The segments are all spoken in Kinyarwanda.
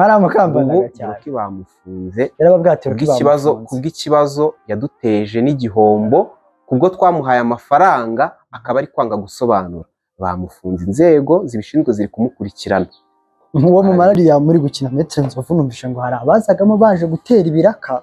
Mwaramukambanaga Ubu cyane. Rocky bamufunze. Yarababwiye ati Rocky Kubw'ikibazo bamufunze. Kubw'ikibazo yaduteje n'igihombo, kubwo twamuhaye amafaranga akaba ari kwanga gusobanura, bamufunze, inzego zibishinzwe ziri kumukurikirana. Uwo mu marariya muri gukina Maître Nzovu, numvishe ngo hari abazagamo baje gutera ibiraka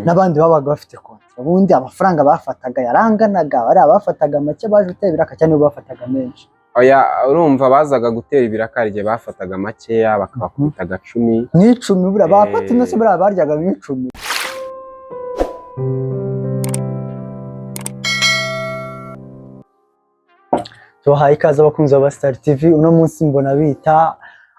n'abandi babaga bafite contrat. Ubundi amafaranga bafataga yaranganaga? Bari abafataga make baje gutera ibiraka, cyangwa nibo bafataga menshi? Oya, urumva bazaga gutera ibiraka, hari igihe bafataga makeya bakabakubita agacumi. Nk'icumi buriya bafata ino se, buriya baryaga nk'icumi. Tubahaye ikaze abakunzi ba Star TV. Uno munsi mbona bita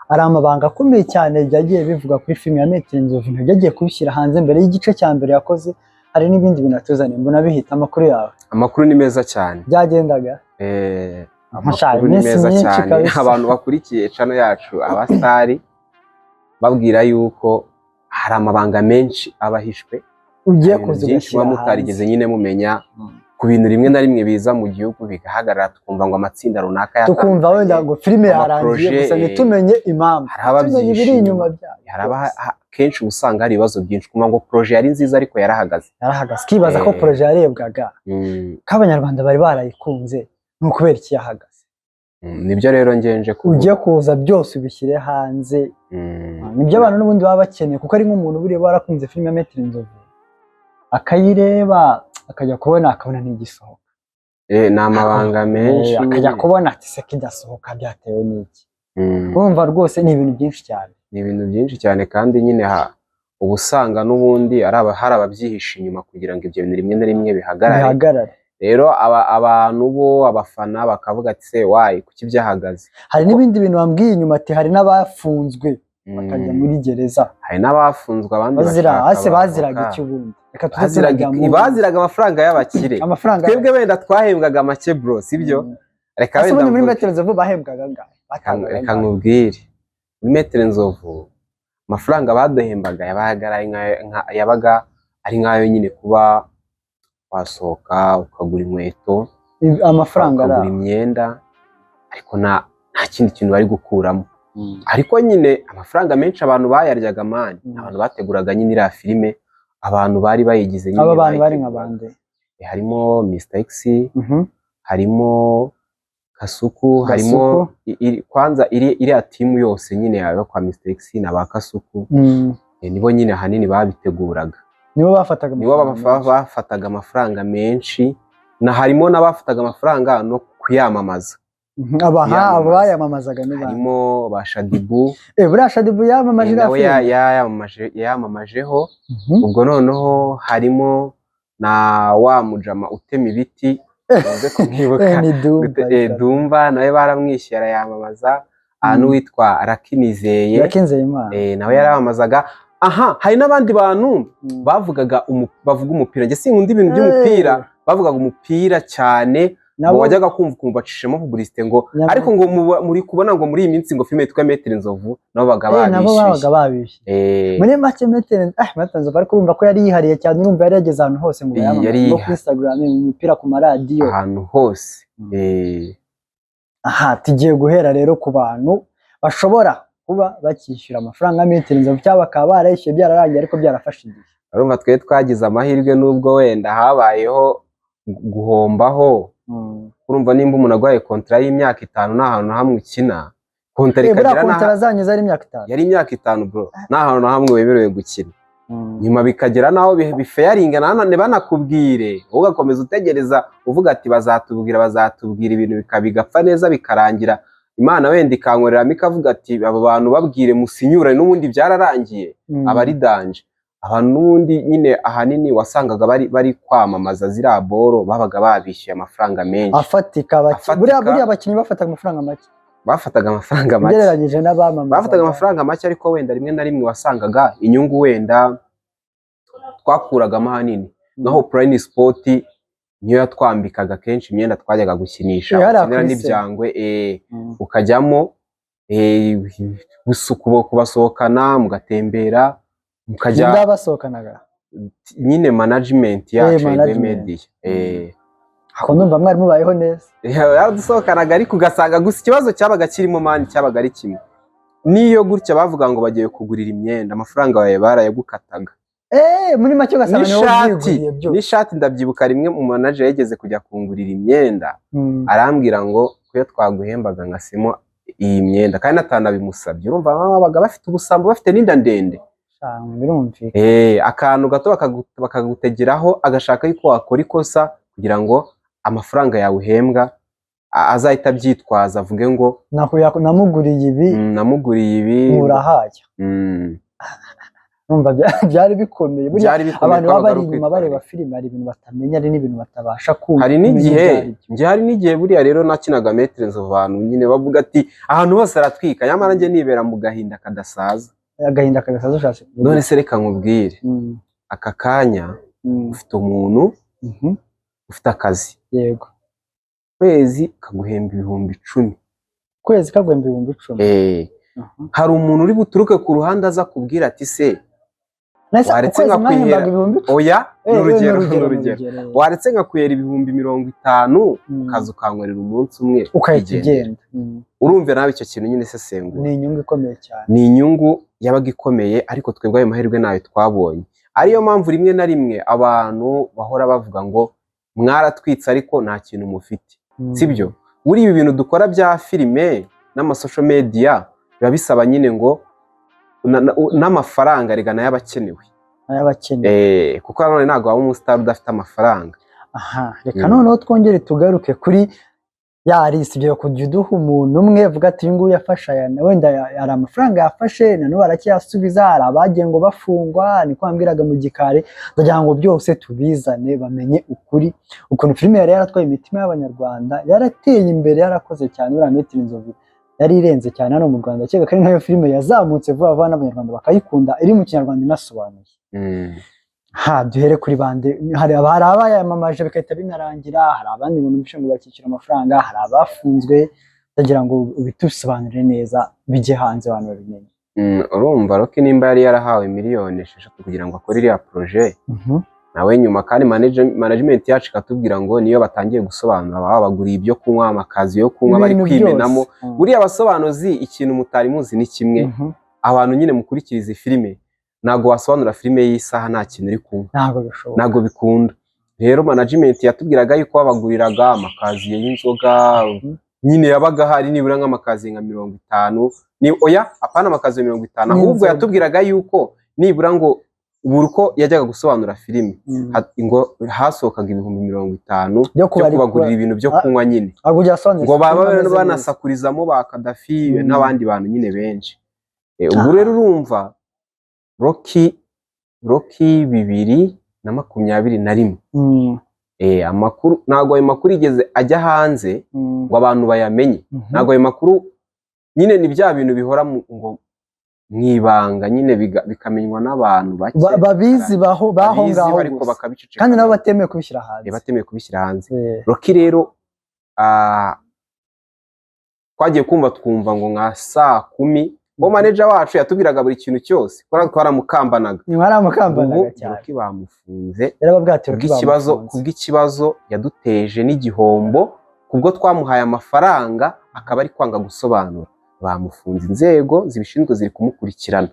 ari amabanga akomeye cyane byagiye bivuga kuri filime ya Maître Nzovu, ntibyagiye kubishyira hanze mbere y'igice cya mbere yakoze. Hari n'ibindi bintu atuzaniye. Mbona bihita amakuru yawe. Amakuru ni meza cyane. Byagendaga Masha, Amakuru ni iminsi meza myinshi cyane. kabisa. Abantu bakurikiye channel yacu abasitari, babwira yuko hari amabanga menshi aba ahishwe, ugiye hari ibintu kuza byinshi ugashyira muba mutarigeze hanze. nyine mumenya ku bintu rimwe na rimwe biza mu gihugu bigahagarara, tukumva ngo amatsinda runaka Tukumva wenda yatandukanye, ngo filime yarangiye amaprojet, gusa ntitumenye impamvu, hari ababyihishe tumenye ibiri inyuma inyuma. byayo. Hari kenshi uba usanga hari ibibazo byinshi, kumva ngo projet yari nziza ariko yarahagaze. Yarahagaze, ukibaza ko projet yarebwaga, ko Abanyarwanda bari barayikunze, ni ukubera iki yahagaze? Nibyo rero ngenje kuvuga. Ugiye kuza byose ubishyire hanze. Nibyo abantu n'ubundi baba bakeneye, kuko ari nk'umuntu buriya warakunze filime ya Maître Nzovu, akayireba, akajya kubona akabona ntigisohoka. Ni amabanga menshi. Akajya Nyine. kubona ati se kidasohoka byatewe n'iki? Urumva rwose ni ibintu byinshi cyane. Ni ibintu byinshi cyane, kandi nyine uba usanga n'ubundi hari ababyihishe inyuma kugira ngo ibyo bintu rimwe na rimwe bihagarare. Bihagarare. Rero abantu bo abafana bakavuga ati se why, kuki byahagaze? Hari n'ibindi bintu bambwiye inyuma, ati hari n'abafunzwe bakajya muri gereza. Hari n'abafunzwe, abandi Bazira bashaka hasi baziraga abavoka. iki ubundi? Reka tuze Baziraga tunajya mu baziraga amafaranga y'abakire. Amafaranga. Twebwe wenda twahembwaga make bro, sibyo? Reka Ese wenda ubundi muri mvuge. Maître Nzovu bahembwaga angahe? Batangaga Reka angahe? nkubwire, muri Maître Nzovu amafaranga baduhembaga yabaga ari nk'ayo nyine kuba wasohoka ukagura inkweto, Amafaranga ari ukagura aho. imyenda, ariko nta kindi kintu bari gukuramo. Ariko nyine amafaranga menshi abantu bayaryaga man, abantu bateguraga nyine iriya filime, abantu bari bayigize nyine Aba bantu bari nka bayiteguraga. bande? Harimo Mr X, harimo Kasuku, harimo Kasuku. Kwanza iriya team yose nyine yawe kwa Mr X na ba Kasuku, nibo nyine ahanini babiteguraga. Nibo bafataga Nibo amafaranga menshi. bafataga amafaranga menshi, na harimo n'abafataga amafaranga no kuyamamaza. Aba abo Kuyamamaza. bayamamazaga ni bande? Harimo ba Shaddyboo. Buriya Shaddyboo yamamaje iriya Nawe filime? yamamajeho. Ubwo noneho harimo na wa mujama utema ibiti, uze kumwibuka. Ni Dumba. Dumba nawe baramwishyuye arayamamaza. Aha n'uwitwa Lucky Nizeye. Lucky Nzeyimana. Nawe yaramamazaga. Aha hari n'abandi bantu bavugaga bavuga umupira. Njye sinkunda ibintu by'umupira. Bavugaga umupira cyane, ngo Nabo wajyaga kumva ukumva bacishemo publicité ngo ariko ngo muri kubona ngo muri iyi minsi ngo filime yitwa Maître Nzovu, nabo baga Nabo babaga babishyuye. babishyuye. Muri make Maître Nzovu, ariko urumva ko yari yihariye cyane, urumva yari yageze ahantu hose ngo bayamamaze, Yari no yihariye. kuri Instagram, mu mipira, ku maradiyo. Ahantu hose. Aha tugiye guhera rero ku bantu bashobora kuba bakishyura amafaranga ya Maître Nzovu, cyangwa bakaba barayishyuye byararangiye ariko byarafashe igihe. Urumva twe twagize amahirwe, nubwo wenda habayeho guhombaho. Urumva nimba umuntu aguhaye contrat y'imyaka 5, nta hantu na hamwe ukina, contrat Buriya ikagera contrat zanyu zari imyaka 5? Yari imyaka 5 bro, nta hantu na hamwe wemerewe gukina. Nyuma bikagera naho bifailinga, nanone banakubwire, wowe ugakomeza utegereza uvuga ati bazatubwira, bazatubwira, ibintu bigapfa neza, bikarangira Imana wenda ikankoreramo ikavuga ati aba bantu babwire musinyurane, n'ubundi byararangiye. Aba ari danger. Abantu n'ubundi nyine ahanini wasangaga bari kwamamaza ziriya boro babaga babishyuye amafaranga menshi. Afatika. Afatika. Buriya abakinnyi bafataga amafaranga make. Bafataga amafaranga make. Ugereranyije n'abamamazaga. Bafataga amafaranga make, ariko wenda rimwe na rimwe wasangaga inyungu wenda twakuragamo ahanini naho Prime Sport niyo yatwambikaga kenshi imyenda twajyaga gukinisha, Hariya ukenera kuri n'ibyangwe, ukajyamo, gusa kubasohokana mugatembera mukajya. Ninde basohokanaga? Nyine management yacu ya Management. Media. Ako ndumva mwari mubayeho neza. Yaradusohokanaga, ariko ugasanga gusa ikibazo cyabaga kirimo man cyabaga ari kimwe. Niyo gutya bavuga ngo bagiye kugurira imyenda, amafaranga yawe barayagukataga. Muri make ugasanga niwe N'ishati, wabyiguriye byose. n'ishati, ndabyibuka rimwe mu manager yageze kujya kungurira imyenda, arambwira ngo kuyo twaguhembaga nkasemo iyi myenda, kandi atanabimusabye. Urumva babaga bafite ubusambo, bafite n'inda ndende. Sha, birumvikana. Akantu gato bakagutegeraho, agashaka yuko wakora ikosa kugira ngo amafaranga yawe uhembwa azahita abyitwaza, avuge ngo Namuguriye ibi, "Namuguriye ibi." Murahaya. Numva byari bikomeye buriya. Byari bikomeye, Abantu baba kwabaga bari ari inyuma bareba ukwitwararika. filime, hari ibintu batamenya, hari n'ibintu batabasha kumva, Hari kumenya n'igihe ibyo ari byo. Njye hari n'igihe buriya rero nakinaga Maître Nzovu, abantu nyine bavuga ati ahantu hose aratwika, nyamara njye nibera mu gahinda kadasaza. Agahinda kagasaza ushatse kuvuga. None se reka nkubwire, aka kanya ufite umuntu ufite akazi, kwezi kaguhemba 10,000. Kwezi kaguhemba 10,000. Hari umuntu uri buturuke ku ruhande aza kubwira ati se Nese waretse ukwezi nkakwihera- mwahembaga 10,000? Oya, ni urugero, ni ni urugero. urugero. Waretse nkakwihera 50,000, ukaza ukankorera umunsi umwe, Ukahita ukigendera. ugenda. Urumva nawe icyo kintu nyine, sesengura. Ni inyungu ikomeye cyane. Ni inyungu yabaga ikomeye, ariko twebwe ayo mahirwe nayo twabonye. Ariyo mpamvu rimwe na rimwe abantu bahora bavuga ngo mwaratwitse ariko nta kintu mufite. Sibyo? Buri ibi bintu dukora bya filime n'ama social media biba bisaba nyine ngo n'amafaranga rega nayo aba akenewe. Ay'abakenewe. Kuko nanone ntabwo waba umusitari udafite amafaranga. Aha reka noneho twongere tugaruke kuri ya list, ibyo kujya uduha umuntu umwe avuga ati uyu nguyu yafashe aya, wenda hari amafaranga yafashe na n'ubu aracyayasubiza, hari abagiye ngo bafungwa, niko wambwiraga mu gikari. Ndagira ngo byose tubizane bamenye ukuri, ukuntu filime yari yaratwaye imitima y'Abanyarwanda, yarateye imbere, yarakoze cyane. Uriya Maître Nzovu yari irenze cyane hano mu Rwanda, keka ko ari nayo filime yazamutse vuba vuba n'Abanyarwanda bakayikunda, iri mu Kinyarwanda inasobanuye. Ha, duhere kuri bande? Hari abayamamaje bigahita binarangira, hari abandi ngo numvishe ngo bakishyura amafaranga, hari abafunzwe. Ndagira ngo ubitusobanurire neza, bijye hanze abantu babimenye. Urumva Rocky nimba yari yarahawe 6 miliyoni kugira ngo akore iriya projet, nawe nyuma kandi management yacu ikatubwira ngo niyo batangiye gusobanura baba babaguriye ibyo kunywa, amakaziyo yo kunywa, bari Ibintu kwimenamo. byose. Buriya abasobanuzi, ikintu mutari muzi ni kimwe. Abantu nyine mukurikira izi filime, ntabwo wasobanura filime y'isaha nta kintu uri kunywa. Ntabwo bishoboka. Ntabwo bikunda. Rero management yatubwiraga yuko babaguriraga amakaziye y'inzoga, nyine yabaga hari nibura nk'amakaziye nka 50, ni oya, apana amakaziye 50, ahubwo N'inzoga. yatubwiraga yuko nibura ngo buri uko yajyaga gusobanura filime, ngo hasohokaga 50,000 byo byo kubagurira ibintu byo kunywa nyine, Ahubwo ujya asobanura ngo baba filime ameze neza. banasakurizamo ba Kadafi n'abandi bantu nyine benshi. Ubwo rero urumva Rocky 2021, amakuru, ntabwo ayo makuru yigeze ajya hanze ngo abantu bayamenye. Ntabwo ayo makuru nyine, ni bya bintu bihora ngo mu ibanga nyine, bikamenywa n'abantu bake. Babizi baho Babizi, ngaho ariko gusa. bakabiceceka. Kandi nabo batemewe kubishyira hanze. Batemewe kubishyira hanze. Rocky rero, twagiye kumva twumva ngo nka saa kumi, uwo manager wacu yatubwiraga buri kintu cyose, kubera twaramukambanaga. Ntiwaramukambanaga Ubu cyane. Rocky bamufunze. Yarababwiye ati Rocky Kubw'ikibazo, bamufunze. kubw'ikibazo yaduteje n'igihombo, kubwo twamuhaye amafaranga akaba ari kwanga gusobanura, bamufunze, inzego zibishinzwe ziri kumukurikirana.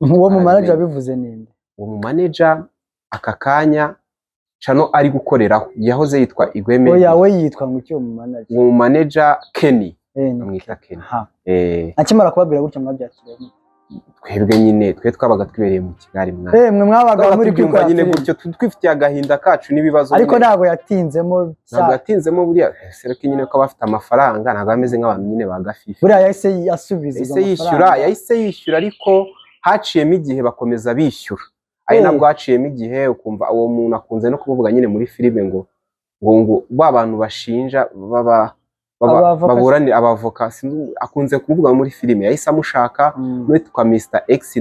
Uwo mu manager Arabimenye. wabivuze ninde? Uwo mu manager aka kanya channel ari gukoreraho yahoze yitwa Igweme. Oya, we yitwa ngo iki uwo mu manager? Uwo mu manager Kenny. Ni Bamwita Kenny. Aha. Akimara kubabwira gutyo mwabyakiriye mute? Twebwe nyine twe twabaga twibereye mu Kigali, mwana. Mwe mwabaga Twabaga muri tubyumva kwikora nyine filime. gutyo, twifitiye agahinda kacu n'ibibazo Ariko nyine. ntabwo yatinzemo. Ntabwo yatinzemo. Buriya Rocky nyine ko aba afite amafaranga, ntabwo ameze nk'abantu nyine ba gafifi. Buriya yahise asubiza izo Yahise yishyura. mafaranga. Yahise yishyura, ariko haciyemo igihe bakomeza bishyura, ari nabwo haciyemo igihe ukumva uwo muntu akunze no kumuvuga nyine muri filime ngo ba bantu bashinja baba Abavoka. Baburanira abavoka, akunze kuvuga muri filime, yahise amushaka n'uwitwa Mr X,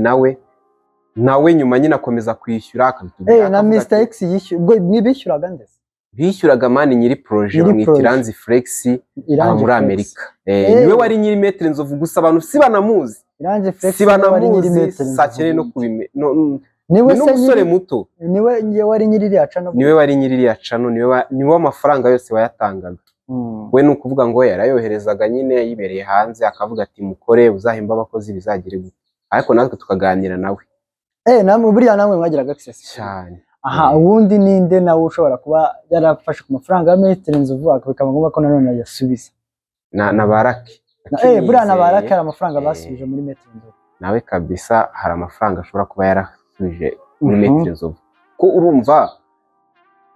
nawe nyuma nyine akomeza kwishyura, akabitubwira, Na akavuga Mr ati, X yishyuye, ubwo ntibishyuraga ndetse? Bishyuraga man nyiri projet, Nyiri bamwita projet. Iranzi Flex, aba Irangi muri Flex. Amerika. Niwe wari nyiri Maître Nzovu, gusa abantu si banamuzi. Irangi Flex Si niwe wari nyiri banamuzi. Maître Saa cyenda no Nzovu. kubime Niwe ni se n'umusore nyiri muto. Niwe wari nyiri iriya channel? Niwe wari nyiri iriya channel, niwe amafaranga yose wayatangaga. We ni ukuvuga ngo yarayoherezaga nyine yibereye hanze, akavuga ati mukore, uzahemba abakozi, bizagire gute, ariko natwe tukaganira nawe. Namwe buriya namwe mwagiraga access? Cyane. Aha, ubundi ninde nawe ushobora kuba yarafashe ku mafaranga ya Maître Nzovu, bikaba ngombwa ko nanone ayasubiza? Na Baraki. Buriya na Baraki hari amafaranga basubije muri Maître Nzovu. Nawe kabisa hari amafaranga ashobora kuba yarasubije muri Maître Nzovu, ko urumva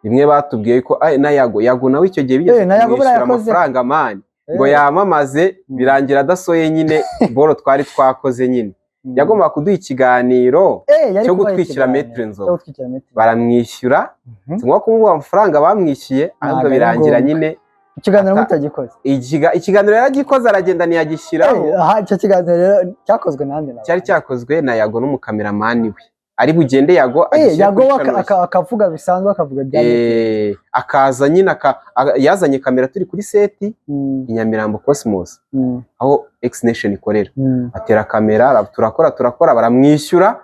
rimwe batubwiye ko na Yago, Yago nawe icyo gihe bigeze Na Yago buriya kumwishyura amafaranga man ngo yamamaze, birangira adasoye nyine boro twari twakoze nyine. Yagombaga kuduha ikiganiro Yari cyo kubaha gutwikira ikiganiro Maître Nzovu. cyo gutwikira Maître Nzovu. Baramwishyura. Si ngombwa kumuha amafaranga bamwishyuye, ahubwo Ntabwo ari birangira ngombwa. nyine Ikiganiro mutagikoze. Ikiganiro yaragikoze, aragenda ntiyagishyiraho. Aha, icyo kiganiro rero cyakozwe nande na Cyari cyakozwe na Yago n'umukameramani we, ari bugende Yago agishyire Yago kuri we channel ye. Akavuga bisanzwe, akavuga ibya Maître. Akaza nyine yazanye kamera turi kuri set i Nyamirambo Cosmos, aho X Nation ikorera. Atera kamera, turakora turakora, baramwishyura.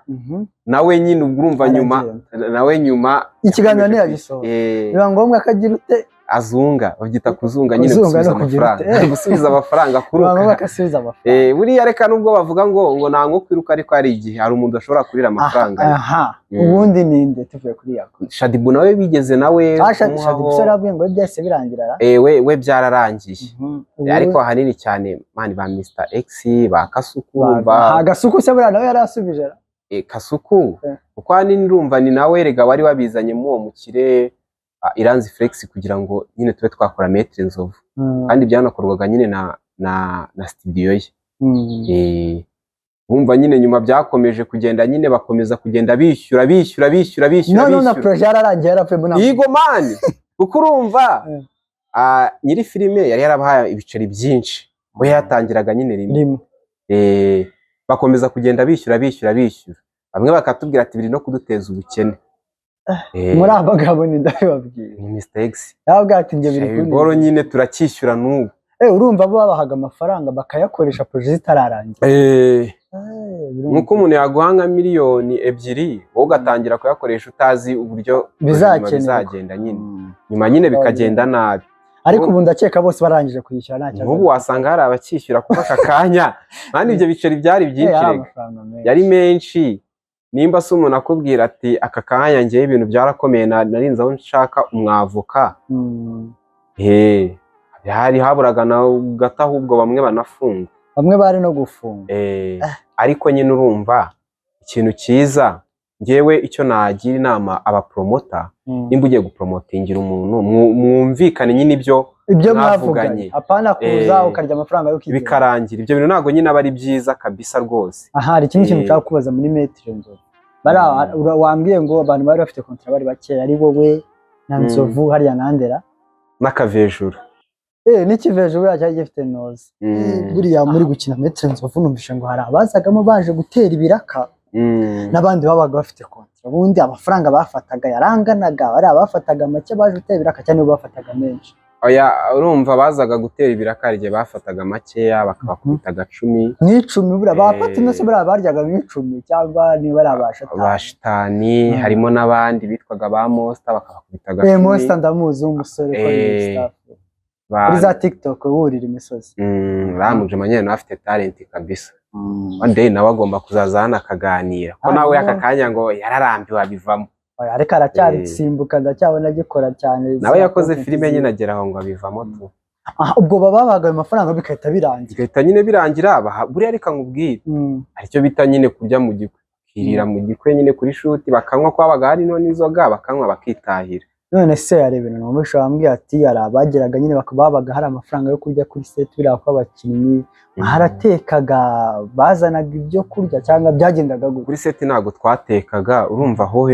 Nawe nyine ubwo urumva nyuma Aragenda. nawe nyuma Ikiganiro yakomeje ntiyagisohora. Biba ngombwa ko agira ute? Azunga, babyita kuzunga nyine. Kuzunga Gusubiza no kugira amafaranga. ute? Gusubiza amafaranga. Biba ngombwa Kuruka. ko asubiza amafaranga. Buriya reka, nubwo bavuga ngo nta nko kwiruka, ariko hari igihe hari umuntu ashobora kurira amafaranga. Aha, ubundi ninde tuvuye kuri Yago? Shaddyboo nawe bigeze nawe kumuhaho. Shaddyboo se yarabwiye ngo byahise birangira ra? We byararangiye. Ariko ahanini cyane man ba Mr X, ba Kasuku. Aha, Gasuku se buriya nawe yarasubije ra? Kasuku, kuko ahanini urumva ni nawe rega wari wabizanyemo uwo mukire, Iranzi Flex, kugira ngo nyine tube twakora Maître Nzovu, kandi byanakorwaga nyine na studio ye. Bumva nyine nyuma byakomeje kugenda nyine, bakomeza kugenda bishyura, bishyura, bishyura, bishyura, None na bishyura. projet yararangiye, yaravuyemo nta Yigo man, kuko urumva nyiri filime yari yarabahaye ibiceri byinshi, we yatangiraga nyine rimwe. Rimwe. Bakomeza kugenda bishyura, bishyura, bishyura, bamwe bakatubwira ati biri no kuduteza ubukene. Muri aba bagabo ni ndabibabwira. Ni Mr X. Yababwira ati njye biri Ibigoro nyine turacyishyura n'ubu. Urumva bo babahaga amafaranga bakayakoresha projet zitararangira. Birumvikana. Nk'uko umuntu yaguha nka 2 miliyoni wowe ugatangira kuyakoresha utazi uburyo Bizakenerwa. bizagenda nyine, nyuma nyine bikagenda nabi. Ariko ubu ndakeka bose barangije kuyishyura, nta kibazo. Nk'ubu wasanga hari abacyishyura kuko aka kanya kandi ibyo biceri byari byinshi Yari rega. amafaranga menshi. Yari menshi. Nimba se umuntu akubwira ati aka kanya ngewe ibintu byarakomeye, narinze aho nshaka umwavoka. He hari haburaga na gato ahubwo bamwe banafunga. Bamwe bari no gufunga. Ariko nyine urumva ikintu cyiza, ngewe icyo nagira inama abapromota, nimba ugiye gupromotingira umuntu, mwumvikane nyine ibyo Ibyo mwavuganye. mwavuganye, apana kuza ukarya amafaranga yo kwigenga. Bikarangira. Ibyo bintu ntabwo nyine aba ari byiza kabisa rwose. Aha, hari ikindi kintu nshaka kubaza muri Maître Nzovu. Bari wambwiye ngo abantu bari bafite contrat bari bakeya, ari wowe na Nzovu hariya na Ndera. N'akavejuru. N'ikivejuru buriya cyari gifite noza. Buriya muri gukina Maître Nzovu, numvise ngo hari abazagamo baje gutera ibiraka n'abandi babaga bafite contrat. Ubundi amafaranga bafataga yaranganaga? Bari abafataga make baje gutera ibiraka, cyangwa nibo bafataga menshi? Oya, urumva bazaga gutera ibiraka hari igihe bafataga makeya, bakabakubita agacumi. Nk'icumi buriya ba Patino se buriya baryaga nk'icumi, cyangwa niba ari abashatani? Ba Shitani. Harimo n'abandi bitwaga ba Monster, bakabakubita agacumi. Monster ndamuzi, w'umusore ukora staff kuri za TikTok wurira imisozi. Ramuje nyine nawe afite talent kabisa. One day nawe agomba kuzaza hano akaganira ko Ah, nawe aka no. kanya ngo yararambiwe abivamo. Oya, ariko aracyari simbuka, ndacyabona agikora cyane. Nawe za yakoze content filime ziwe. nyine agera aho ngo abivamo tu. Aha, ubwo baba babaga ayo mafaranga bigahita birangira? Bigahita nyine birangira. Buriya reka nkubwire, hari icyo bita nyine kurya mu gikwe, bakirira mu gikwe nyine kuri shoot, bakanywa, ko habaga hari n'inzoga, bakanywa bakitahira. None se hari ibintu numvise wambwiye ati hari abageraga nyine babaga hari amafaranga yo kurya kuri set, buriya ko abakinnyi haratekaga, bazanaga ibyo kurya, cyangwa byagendaga gute? Kuri set ntabwo twatekaga. Urumva aho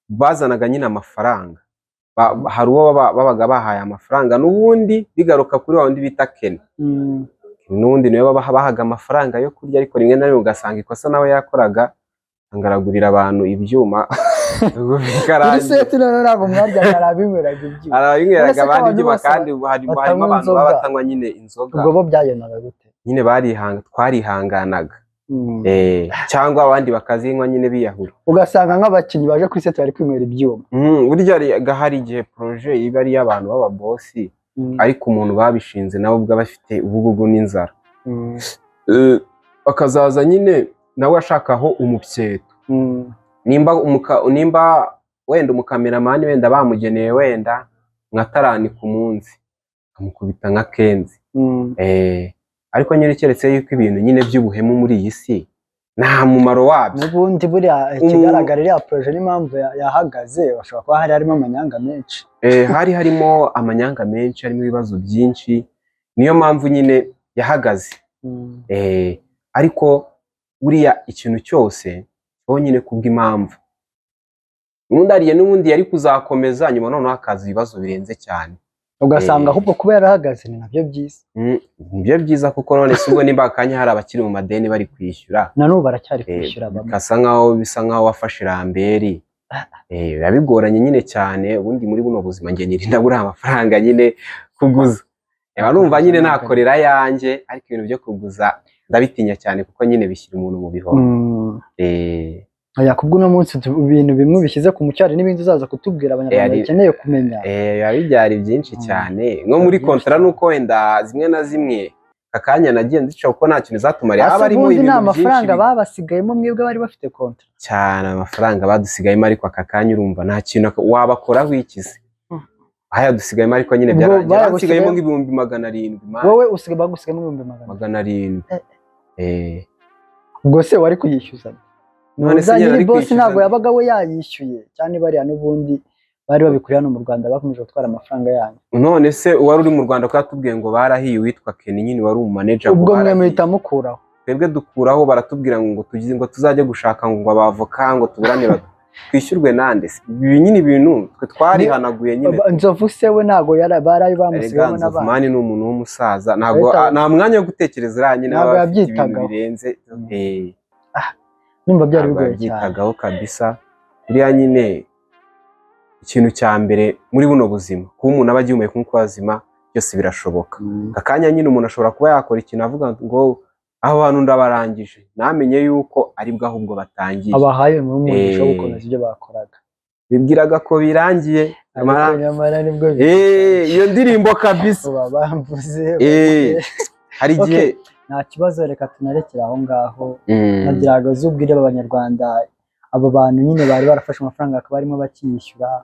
bazanaga nyine amafaranga. Hari uwo babaga bahaye amafaranga, n'ubundi bigaruka kuri wa wundi bita Ken. N'ubundi niwe bahaga amafaranga yo kurya, ariko rimwe na rimwe ugasanga ikosa nawe yakoraga, angaragurira abantu ibyuma. Kuri Bikarangira. set noneho ntabwo mwaryaga, hari abinyweraga ibyuma? Hari abinyweraga None se ko abandi abantu ibyuma, bose kandi harimo batanywa abantu inzoga? baba batanywa nyine inzoga. Ubwo bo byagendaga gute? Nyine twarihanganaga. Cyangwa abandi bakazinywa nyine biyahura. Ugasanga nk'abakinnyi baje kuri set bari kwinywera ibyuma. Burya hari igihe projet iba ari iy'abantu b'ababosi. Ariko umuntu babishinze nawe ubwo aba afite ubugugu n'inzara. Akazaza nyine nawe ashakaho umupyeto. Nimba wenda umukameramani wenda bamugeneye wenda nka tarani ku munsi, akamukubita nka kenzi. Ariko nyine keretse yuko ibintu nyine by'ubuhemu muri iyi si nta mumaro wabyo. N'ubundi buriya ikigaragara, iriya projet n'impamvu yahagaze, bashobora kuba hari harimo amanyanga menshi. Hari harimo amanyanga menshi, harimo ibibazo byinshi, niyo mpamvu nyine yahagaze. Ariko buriya ikintu cyose kibaho nyine kubw'impamvu. Ubundi ariye n'ubundi yari kuzakomeza nyuma, noneho hakaza ibibazo birenze cyane. Ugasanga ahubwo kuba yarahagaze ni nabyo byiza. Nibyo byiza, kuko none se ubwo nimba akanya hari abakiri mu madeni bari kwishyura, Na n'ubu baracyari kwishyura bamwe. Bisa nkaho wafashe ramberi. Biba bigoranye nyine cyane. Ubundi muri buno buzima njye nirinda buriya amafaranga nyine kuguza. Eba numva nyine nakorera ayanjye, ariko ibintu byo kuguza ndabitinya cyane, kuko nyine bishyira umuntu mu bihombo. Oya, kubwo uno munsi ibintu bimwe bishyize ku mucyo, hari n'ibindi uzaza kutubwira Abanyarwanda bakeneye kumenya. Biba byari byinshi cyane, nko muri Byinshi contrat, cyane. nuko wenda zimwe na zimwe akanya nagiye nzica kuko nta kintu zatumariye. Ase Haba harimo ubundi ni ibintu byinshi amafaranga babasigayemo mwebwe bari bafite contrat? Cyane, amafaranga badusigayemo, ariko aka kanya urumva nta kintu wabakoraho ikize. Bayadusigayemo, ariko nyine Ubwo byarangiye bayagusigayemo- bansigayemo nk'ibihumbi 700, man. Wowe usigaye bagusigayemo 400,000? 700. Ubwo se wari kuyishyuza? None se Nuza nyine nyiri ari bosi kwishyuza ntabwo nde? yabaga we yayishyuye cyane, bariya n'ubundi bari babikuriye hano mu Rwanda bakomeje gutwara amafaranga yanyu. None se uwari uri mu Rwanda ko yatubwiye ngo barahiye, uwitwa Kenny nyine wari umumaneja, ngo Ubwo mwe barahiye. muhita mukuraho? Twebwe dukuraho, baratubwira ngo tugize ngo tuzajye gushaka ngo abavoka ngo tuburane twishyurwe nande se? Ibi nyine ibintu twe twarihanaguye nyine. Nzovu se we ntabwo yari barayo Erega bamusigayemo Nzovu n'abandi? man ni umuntu w'umusaza, ntabwo nta mwanya wo gutekereza uriya nyine Ntabwo aba afite ibintu yabyitagaho. birenze. Numva byari Ntabwo bigoye cyane. yabyitagaho kabisa. Buriya nyine ikintu cya mbere muri buno buzima, kuba umuntu aba agihumeka umwuka w'abazima, byose birashoboka. Aka kanya nyine umuntu ashobora kuba yakora ikintu avuga ngo abo bantu ndabarangije, ntamenye yuko aribwo ahubwo batangiye. Abahaye umugisha wo gukomeza ibyo bakoraga. Bibwiraga ko birangiye Ariko nyamara nibwo iyo ndirimbo kabisa. Uba bamvuze. Hari igihe Nta kibazo, reka tunarekere aho ngaho. Nagiraga zubwire Abanyarwanda, abo bantu nyine bari barafashe amafaranga bakaba barimo bakiyishyura.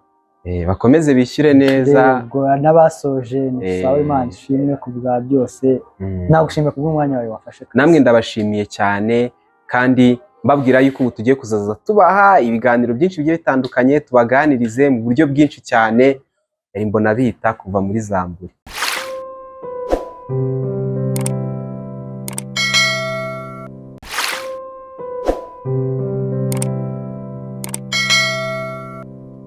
Bakomeze bishyure neza. Ubwo n'abasoje ni sawa. Imana ishimwe ku bwa byose. Nagushimiye kubw'umwanya wawe wafashe kabisa. Namwe ndabashimiye cyane, kandi mbabwira yuko ubu tugiye kuzaza tubaha ibiganiro byinshi bigiye bitandukanye, tubaganirize mu buryo bwinshi cyane. Yari mbona bita kuva muri Zamburi.